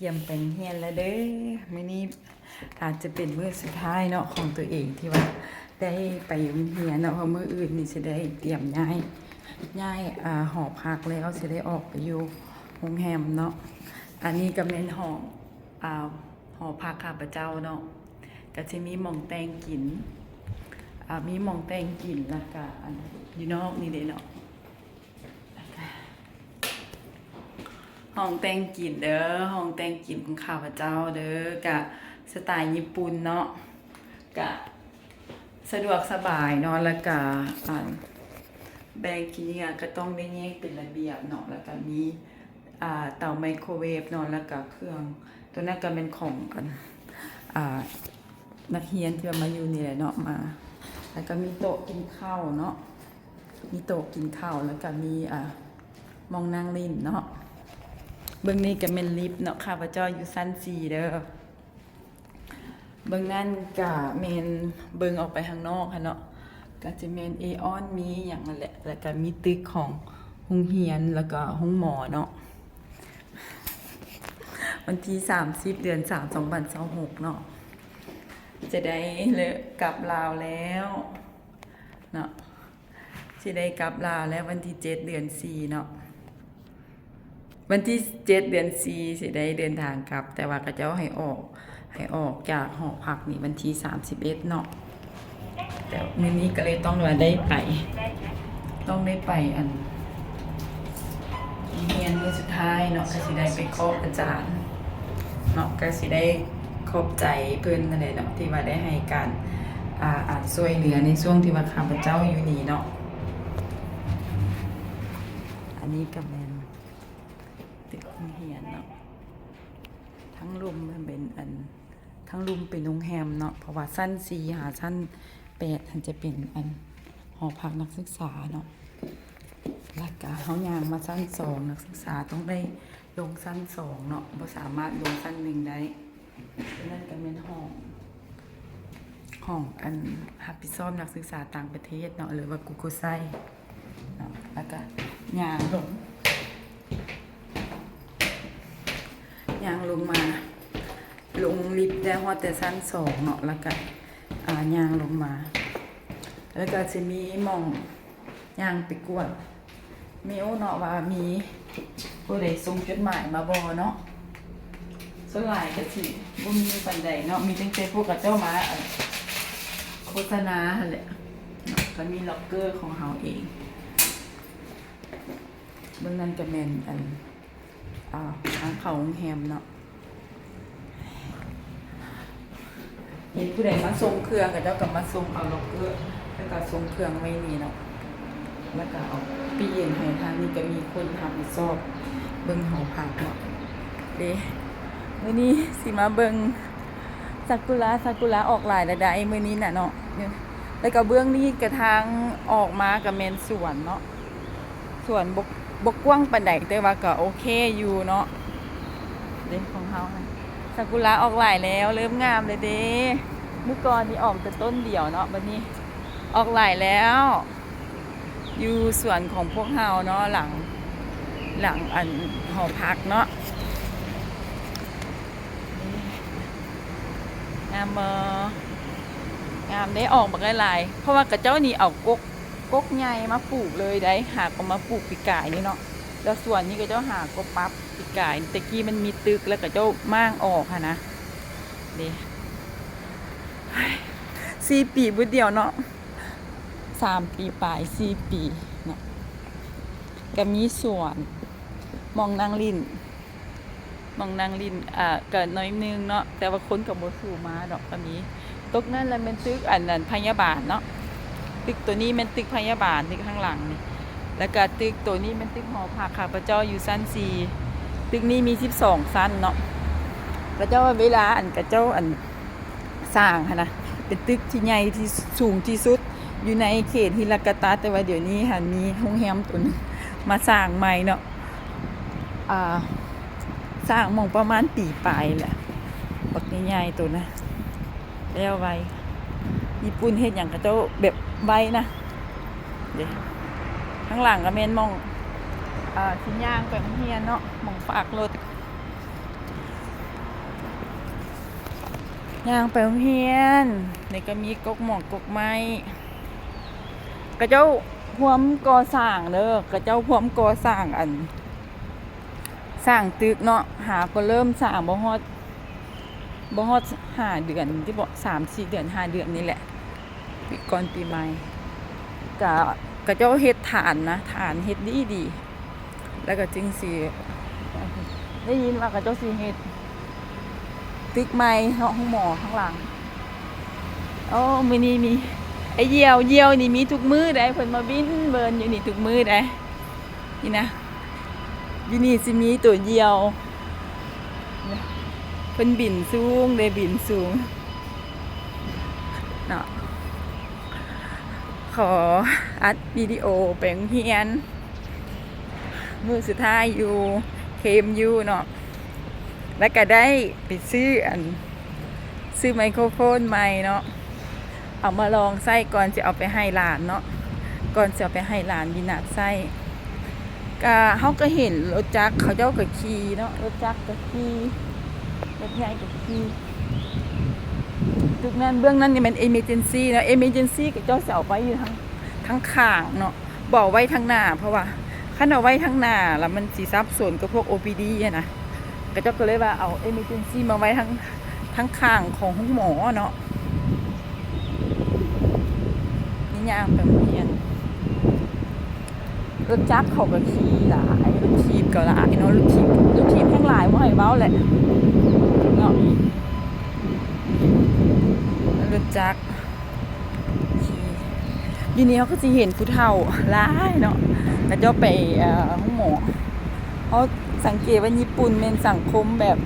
ກຽມໄປໂຮງຮຽນແລ້ວເດີ້. ມື້ນີ້ອາດຈະເປັນມື້ສຸດທ້າຍເນາະ ຂອງຕົວເອງທີ່ວ່າໄດ້ໄປໂຮງຮຽນເນາະ, ເພາະມື້ອື່ນນີ້ຊິໄດ້ຕຽມຍ້າຍ, ຍ້າຍ ອາ ຫໍພັກແລ້ວ ຊິໄດ້ອອກໄປຢູ່ໂຮງແຮມເນາະ. ອັນນີ້ກໍແມ່ນຫ້ອງ ອາ ຫໍພັກຂ້າພະເຈົ້າເນາະ, ກໍຊິມີໝ່ອງແຕ່ງກິນ ອາ ມີໝ່ອງແຕ່ງກິນ ແລ້ວກໍອັນຢູ່ນອກນີ້ເດ້ເນາະ. ຫ້ອງແຕ່ງກິນເດີ້, ຫ້ອງແຕ່ງກິນຂອງຂ້າພະເຈົ້າເດີ້, ກະສະໄຕຍີ່ປຸ່ນເນາະ, ກະສະດວກສະບາຍເນາະ, ແລ້ວກະ ອາ ແບ່ງຂີ້ເຫຍື້ອກໍຕ້ອງໄດ້ແຍກເປັນລະບຽບເນາະ, ແລ້ວກະມີ ອາ ເຕົາໄມໂຄເວຟເນາະ, ແລ້ວກະເຄື່ອງ ໂຕນັ້ນກະແມ່ນຂອງ ອັນ ອາ ນັກຮຽນທີ່ວ່າມາຢູ່ນີ້ແຫຼະເນາະ, ມາ ແລ້ວກໍມີໂຕະກິນເຂົ້າເນາະ, ມີໂຕະກິນເຂົ້າ ແລ້ວກໍມີ ອາ ໝ່ອງນັ່ງຫຼິ້ນເນາະ. ເບື້ອງນີ້ກໍແມ່ນລິບເນາະ, ຂ້າພະເຈົ້າຢູ່ຊັ້ນສີ່ເດີ້. ເບື້ອງນັ້ນກໍແມ່ນເບິ່ງອອກໄປຂ້າງນອກຫັ້ນເນາະ, ກໍຈະແມ່ນເອອອນ ມີຫຍັງຫັ້ນແຫຼະ, ແລ້ວກໍມີຕຶກຂອງໂຮງຮຽນ ແລ້ວກໍໂຮງໝໍເນາະ. ວັນທີສາມສິບ ເດືອນສາມ ສອງພັນຊາວຫົກເນາະ ຈະໄດ້ເລີກກັບລາວແລ້ວເນາະ, ຊິໄດ້ກັບລາວແລ້ວ ວັນທີເຈັດ ເດືອນສີ່ເນາະ, ວັນທີເຈັດ ເດືອນສີ່ ຊິໄດ້ເດີນທາງກັບ, ແຕ່ວ່າເຂົາເຈົ້າໃຫ້ອອກ ໃຫ້ອອກຈາກຫໍພັກນີ້ວັນທີສາມສິບເອັດເນາະ. ແຕ່ມື້ນີ້ກໍເລີຍຕ້ອງວ່າໄດ້ໄປ ຕ້ອງໄດ້ໄປ ອັນ ຮຽນມື້ສຸດທ້າຍເນາະ, ກໍຊິໄດ້ໄປຂອບອາຈານເນາະ, ກໍຊິໄດ້ຂອບໃຈເພິ່ນນັ້ນແຫຼະເນາະ ທີ່ວ່າໄດ້ໃຫ້ການ ອາ ອາ ຊ່ວຍເຫຼືອໃນຊ່ວງທີ່ວ່າຂ້າພະເຈົ້າຢູ່ນີ້ເນາະ. ອັນນີ້ກໍແມ່ນຕຶກໂຮງຮຽນເນາະ, ທາງລຸ່ມມັນເປັນອັນ ທາງລຸ່ມເປັນໂຮງແຮມເນາະ, ເພາະວ່າຊັ້ນສີ່ຫາຊັ້ນແປດຫັ້ນຈະເປັນອັນ ຫໍພັກນັກສຶກສາເນາະ. ແລ້ວກະເຮົາຍ່າງມາຊັ້ນສອງ ນັກສຶກສາຕ້ອງໄດ້ລົງຊັ້ນສອງເນາະ, ບໍ່ສາມາດລົງຊັ້ນໜຶ່ງໄດ້. ອັນນັ້ນກໍແມ່ນຫ້ອງ ຫ້ອງອັນຮັບຜິດຊອບນັກສຶກສາຕ່າງປະເທດເນາະ ຫຼືວ່າກູໂກໄຊເນາະ. ແລ້ວກະຍ່າງລົງ ຍ່າງລົງມາ ລົງລິບໄດ້ຮອດແຕ່ຊັ້ນສອງເນາະ, ແລ້ວກະ ອາ ຍ່າງລົງມາ ແລ້ວກະຊິມີໝ່ອງຍ່າງໄປກວດເມວເນາະ ວ່າມີຜູ້ໃດສົ່ງຈົດໝາຍມາບໍ່ເນາະ. ສ່ວນຫຼາຍກະຊິບໍ່ມີປານໃດເນາະ, ມີຕັ້ງແຕ່ພວກເຂົາເຈົ້າມາ ອັນ ໂຄສະນາຫັ້ນແຫຼະເນາະ. ກະມີລັອກເກີຂອງເຮົາເອງ. ເບື້ອງນັ້ນກະແມ່ນອັນ ອາ ທາງເຂົ້າໂຮງແຮມເນາະ. ເຫັນຜູ້ໃດມາສົ່ງເຄື່ອງ ເຂົາເຈົ້າກໍມາສົ່ງເອົາລັອກເກີ ແລ້ວກໍສົ່ງເຄື່ອງໄວ້ນີ້ເນາະ, ແລ້ວກໍເອົາປີ້ເຢັນໃຫ້. ທາງນີ້ກໍມີຄົນຮັບຜິດຊອບເບິ່ງຫໍພັກເນາະ. ເດ້ ມື້ນີ້ຊິມາເບິ່ງຊາກຸລະ, ຊາກຸລະອອກຫຼາຍແລ້ວໃດ໋ມື້ນີ້ນະເນາະ. ແລ້ວກໍເບື້ອງນີ້ກະທາງອອກມາກະແມ່ນສວນເນາະ. ສວນບໍ່ ບໍ່ກວ້າງປານໃດ ແຕ່ວ່າກໍໂອເຄຢູ່ເນາະ. ເດ້ ຂອງເຮົາ ຊາກຸລະອອກຫຼາຍແລ້ວ ເລີ່ມງາມແລ້ວເດ້. ມື້ກ່ອນນີ້ອອກແຕ່ຕົ້ນດຽວເນາະ, ບັດນີ້ອອກຫຼາຍແລ້ວ ຢູ່ສວນຂອງພວກເຮົາເນາະ, ຫຼັງ ຫຼັງອັນຫໍພັກເນາະ. ງາມບໍ່? ງາມເດ້ ອອກບັກຫຼາຍໆ ເພາະວ່າເຂົາເຈົ້ານີ້ເອົາກົກ ກົກໃຫຍ່ມາປູກເລີຍໃດ໋, ຫາກໍມາປູກປີກາຍນີ້ເນາະ. ແລ້ວສວນນີ້ເຂົາເຈົ້າຫາກໍປັບປີກາຍ, ແຕ່ກີ້ມັນມີຕຶກ ແລ້ວເຂົາເຈົ້າມ້າງອອກຫັ້ນນະ. ເດ້ ສີ່ປີບຸດດຽວເນາະ, ສາມປີປາຍ ສີ່ປີເນາະ. ກໍມີສວນ ໝ່ອງນັ່ງຫຼິ້ນ ໝ່ອງນັ່ງຫຼິ້ນ ອາ ກະໜ້ອຍໜຶ່ງເນາະ, ແຕ່ວ່າຄົນກໍບໍ່ສູ້ມາດອກ. ກໍມີຕຶກນັ້ນລະແມ່ນຕຶກອັນ ອັນພະຍາບານເນາະ, ຕຶກໂຕນີ້ແມ່ນຕຶກພະຍາບານ ຕຶກຂ້າງຫຼັງນີ້. ແລ້ວກະຕຶກໂຕນີ້ແມ່ນຕຶກຫໍພັກ ຂ້າພະເຈົ້າຢູ່ຊັ້ນສີ່. ຕຶກນີ້ມີສິບສອງຊັ້ນເນາະ. ເຂົາເຈົ້າວ່າເວລາອັນ ເຂົາເຈົ້າອັນ ສ້າງຫັ້ນນະ ເປັນຕຶກທີ່ໃຫຍ່ທີ່ສຸດ ສູງທີ່ສຸດຢູ່ໃນເຂດຮິລະກະຕັດ, ແຕ່ວ່າດຽວນີ້ຫັ້ນມີໂຮງແຮມໂຕໜຶ່ງມາສ້າງໃໝ່ເນາະ. ອາ ສ້າງໝ່ອງປະມານປີປາຍແຫຼະ, ບັກໃຫຍ່ໆໂຕນະ ແລ້ວໄວ. ຍີ່ປຸ່ນເຮັດຫຍັງເຂົາເຈົ້າແບບໄວນະ. ເດ້ ທາງຫຼັງກໍແມ່ນໝ່ອງ ອາ ຊິຍ່າງໄປໂຮງຮຽນເນາະ, ໝ່ອງຝາກລົດ. ຍ່າງໄປໂຮງຮຽນ ນີ້ກໍມີກົກໝອກກົກໄມ້ ເຂົາເຈົ້າພວມກໍ່ສ້າງເດີ ເຂົາເຈົ້າພວມກໍ່ສ້າງ ອັນ ສ້າງຕຶກເນາະ ຫາກໍເລີ່ມສ້າງບໍ່ຮອດ ບໍ່ຮອດຫ້າເດືອນຕິເບາະ ສາມສີ່ເດືອນ ຫ້າເດືອນນີ້ແຫຼະ ປີ ກ່ອນປີໃໝ່ ກະ ເຂົາເຈົ້າເຮັດຖານນະ ຖານເຮັດດີໆ ແລ້ວກໍຈຶ່ງຊິ ໄດ້ຍິນວ່າເຂົາເຈົ້າຊິເຮັດຕຶກໃໝ່ເນາະ ໂຮງໝໍທາງຫຼັງ. ໂອ້ ມື້ນີ້ມີໄອ້ຢ້ຽວ ຢ້ຽວນີ້ມີທຸກມື້ໃດ໋ ເພິ່ນມາບິນເບີນຢູ່ນີ້ທຸກມື້ໃດ໋ ນີ້ນະ ຢູ່ນີ້ຊິມີໂຕຢ້ຽວ ເພິ່ນບິນສູງເດ້ ບິນສູງເນາະ. ຂໍອັດວິດີໂອໄປໂຮງຮຽນ ມື້ສຸດທ້າຍຢູ່ ເຄມຢູ່ເນາະ ແລ້ວກະໄດ້ໄປຊື້ອັນ ຊື້ໄມໂຄຣໂຟນໃໝ່ເນາະ ເອົາມາລອງໃຊ້ກ່ອນຊິເອົາໄປໃຫ້ຫຼານເນາະ ກ່ອນຊິເອົາໄປໃຫ້ຫຼານວິນັດໃຊ້. ກະ ເຮົາກະເຫັນລົດຈັກເຂົາເຈົ້າກະຂີ່ເນາະ ລົດຈັກກະຂີ່ ລົດໃຫຍ່ກະຂີ່. ຈຸດນັ້ນ ເບື້ອງນັ້ນນີ້ແມ່ນ emergency ເນາະ emergency ເຂົາເຈົ້າຊິເອົາໄວ້ຢູ່ທາງ ທາງຂ້າງເນາະ ບໍ່ເອົາໄວ້ທາງໜ້າ ເພາະວ່າຄັນເອົາໄວ້ທາງໜ້າລະມັນຊິສັບສົນກັບພວກ ໂອ ພີ ດີ ຫັ້ນນະ ເຂົາເຈົ້າກໍເລີຍວ່າເອົາ emergency ມາໄວ້ທາງ ທາງຂ້າງຂອງໂຮງໝໍເນາະ. ນີ້ຍ່າງໄປໂຮງຮຽນ ລົດຈັກເຂົາກໍຂີ່ຫຼາຍ ລົດຖີບກໍຫຼາຍເນາະ ລົດຖີບ ລົດຖີບແຮງຫຼາຍ ບໍ່ໃຫ້ເວົ້າແຫຼະເນາະ ລົດຈັກ. ຢູ່ນີ້ເຮົາກໍຊິເຫັນຜູ້ເຖົ້າຫຼາຍເນາະ ເຂົາເຈົ້າໄປ ເອີ ໂຮງໝໍ. ເຮົາສັງເກດວ່າຍີ່ປຸ່ນແມ່ນສັງຄົມແບບ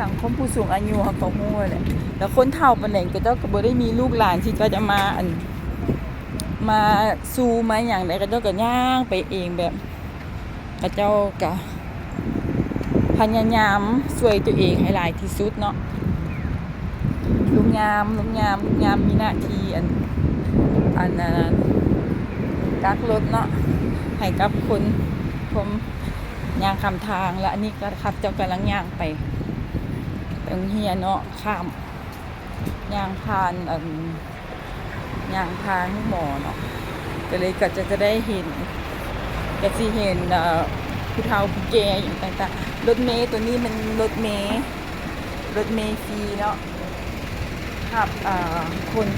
ສັງຄົມຜູ້ສູງອາຍຸ ເຮົາກໍຮູ້ແຫຼະ ແລ້ວຄົນເຖົ້າປານໃດ ເຂົາເຈົ້າກໍບໍ່ໄດ້ມີລູກຫຼານທີ່ເຂົາຈະມາ ອັນ ມາຊູມາຫຍັງໃດ໋ ເຂົາເຈົ້າກໍຍ່າງໄປເອງ ແບບເຂົາເຈົ້າກໍພະຍາຍາມຊ່ວຍຕົວເອງໃຫ້ຫຼາຍທີ່ສຸດເນາະ. ລຸງຍາມ ລຸງຍາມ ລຸງຍາມມີໜ້າທີ່ ອັນ ອັນ ອັນ ກັກລົດເນາະ ໃຫ້ກັບຄົນ ຄົນຍ່າງຂ້າມທາງ ແລະ ອັນນີ້ກໍຂ້າພະເຈົ້າກຳລັງຍ່າງໄປ ໄປໂຮງຮຽນເນາະ ຂ້າມ ຍ່າງຜ່ານ ອັນ ຍ່າງຜ່ານໂຮງໝໍເນາະ ກໍເລີຍ ກໍຈະ ຈະໄດ້ເຫັນ ກໍຊິເຫັນ ເອີ ຜູ້ເຖົ້າຜູ້ແກ່ຫຍັງຕ່າງໆ. ລົດເມໂຕນີ້ແມ່ນລົດເມ ລົດເມຟຣີເນາະ ຮັບ ເອີ ຄົນ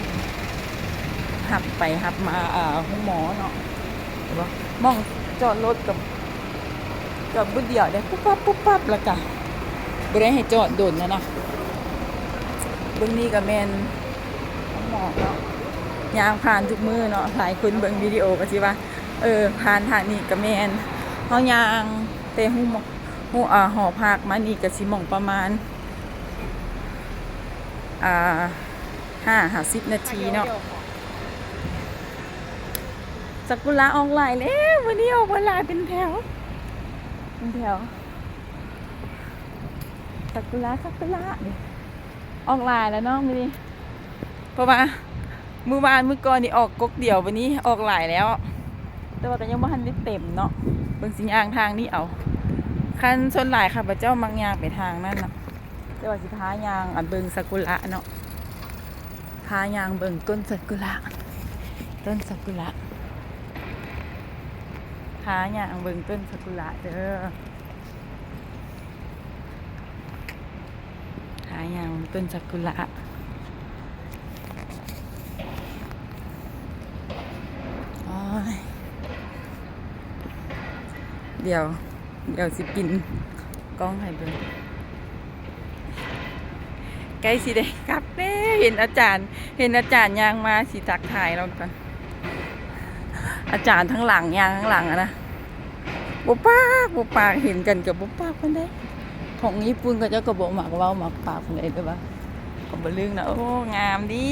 ຮັບໄປຮັບມາ ເອີ ໂຮງໝໍເນາະ. ເຫັນບໍ່ ໝ່ອງຈອດລົດກໍ ຈອດບຶດດຽວເດ້ ປຸບປັບ ປຸບປັບ ແລ້ວກະບໍ່ໄດ້ໃຫ້ຈອດດົນນະນະ. ເບິ່ງນີ້ກໍແມ່ນໂຮງໝໍເນາະ ຍ່າງຜ່ານທຸກມື້ເນາະ. ຫຼາຍຄົນເບິ່ງວິດີໂອກໍຊິວ່າ ເອີ ຜ່ານທາງນີ້ກໍແມ່ນ ເຮົາຍ່າງແຕ່ໂຮງໝໍ ໂຮງ ເອີ ຫໍພັກມານີ້ກໍຊິໝ່ອງປະມານ ອ່າ ຫ້າຫາສິບນາທີເນາະ. ຊາກຸລະອອກຫຼາຍແລ້ວ ມື້ນີ້ອອກມາຫຼາຍເປັນແຖວ ເປັນແຖວ ຊາກຸລະ ຊາກຸລະ ນີ້ອອກຫຼາຍແລ້ວເນາະມື້ນີ້ ເພາະວ່າມື້ວານມື້ກ່ອນນີ້ອອກກົກດຽວ ມື້ນີ້ອອກຫຼາຍແລ້ວ ແຕ່ວ່າກໍຍັງບໍ່ທັນໄດ້ເຕັມເນາະ. ເບິ່ງຊິຍ່າງທາງນີ້ເອົາ ຄັນສ່ວນຫຼາຍຂ້າພະເຈົ້າມັກຍ່າງໄປທາງນັ້ນເນາະ ແຕ່ວ່າຊິພາຍ່າງ ອັນ ເບິ່ງຊາກຸລະເນາະ ພາຍ່າງເບິ່ງຕົ້ນຊາກຸລະ ຕົ້ນຊາກຸລະ ພາຍ່າງເບິ່ງຕົ້ນຊາກຸລະເດີ ພາຍ່າງເບິ່ງຕົ້ນຊາກຸລະ. ໂອ້ຍ ດຽວ ດຽວຊິປິ່ນກ້ອງໃຫ້ເບິ່ງ ໃກ້ຊິໄດ້ກັບແລ້ວ ເຫັນອາຈານ ເຫັນອາຈານຍ່າງມາ ຊິທັກທາຍລາວກ່ອນ. ອາຈານທາງຫຼັງ ຍ່າງທາງຫຼັງຫັ້ນນະ ບໍ່ປາກ ບໍ່ປາກ ເຫັນກັນກໍບໍ່ປາກປານໃດ. ຂອງຍີ່ປຸ່ນເຂົາເຈົ້າກໍບໍ່ມັກເວົ້າມັກປາກປານໃດ ແຕ່ວ່າກໍບໍ່ລຶ້ງນະ. ໂອ້ ງາມດີ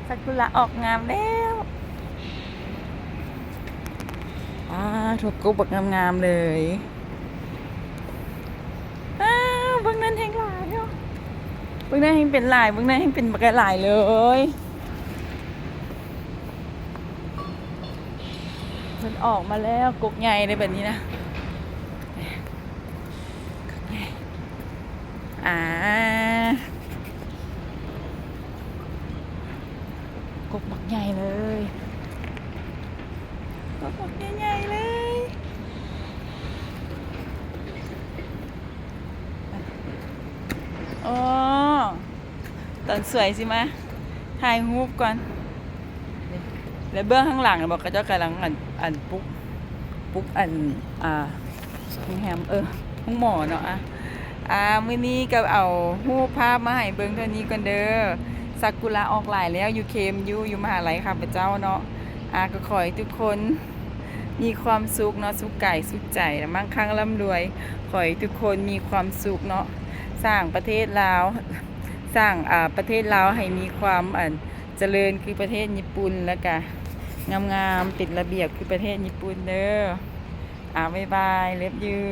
ຊາກຸລະອອກງາມແລ້ວ ອາ ທຸກກົກບັກງາມໆເລີຍ. ອ້າວ ເບິ່ງນັ້ນແຮງຫຼາຍເນາະ ເບິ່ງນັ້ນແຮງເປັນຫຼາຍ ເບິ່ງນັ້ນແຮງເປັນບັກຫຼາຍເລີຍ. ເພິ່ນອອກມາແລ້ວ ກົກໃຫຍ່ເດ້ບັດນີ້ນະ ກົກໃຫຍ່. ອ່າ ໃຫຍ່ເລີຍ ໂຕບັກໃຫຍ່ໆເລີຍ. ອໍ ຕອນສວຍຊິມາຖ່າຍຮູບກ່ອນ. ແລ້ວເບິ່ງຂ້າງຫຼັງ ເຫັນບໍ່ ເຂົາເຈົ້າກຳລັງ ອັນ ອັນ ປຸກ ປຸກ ອັນ ອ່າ ໂຮງແຮມ ເອີ ໂຮງໝໍເນາະ. ອ່າ ມື້ນີ້ກໍເອົາຮູບພາບມາໃຫ້ເບິ່ງເທົ່ານີ້ກ່ອນເດີ. ຊາກຸຣະອອກຫຼາຍແລ້ວ ຢູ່ເຄມ ຢູ່ ຢູ່ມະຫາໄລຂ້າພະເຈົ້າເນາະ. ອ່າ ກໍຂໍໃຫ້ທຸກຄົນມີຄວາມສຸກເນາະ ສຸກກາຍສຸກໃຈ ແລະ ມັ່ງຄັ່ງລ່ຳລວຍ. ຂໍໃຫ້ທຸກຄົນມີຄວາມສຸກເນາະ ສ້າງປະເທດລາວ ສ້າງ ອ່າ ປະເທດລາວໃຫ້ມີຄວາມ ອັນ ຈະເລີນຄືປະເທດຍີ່ປຸ່ນ ແລ້ວກະງາມໆ ເປັນລະບຽບຄືປະເທດຍີ່ປຸ່ນເດີ. ອ່າ ບາຍບາຍ love you.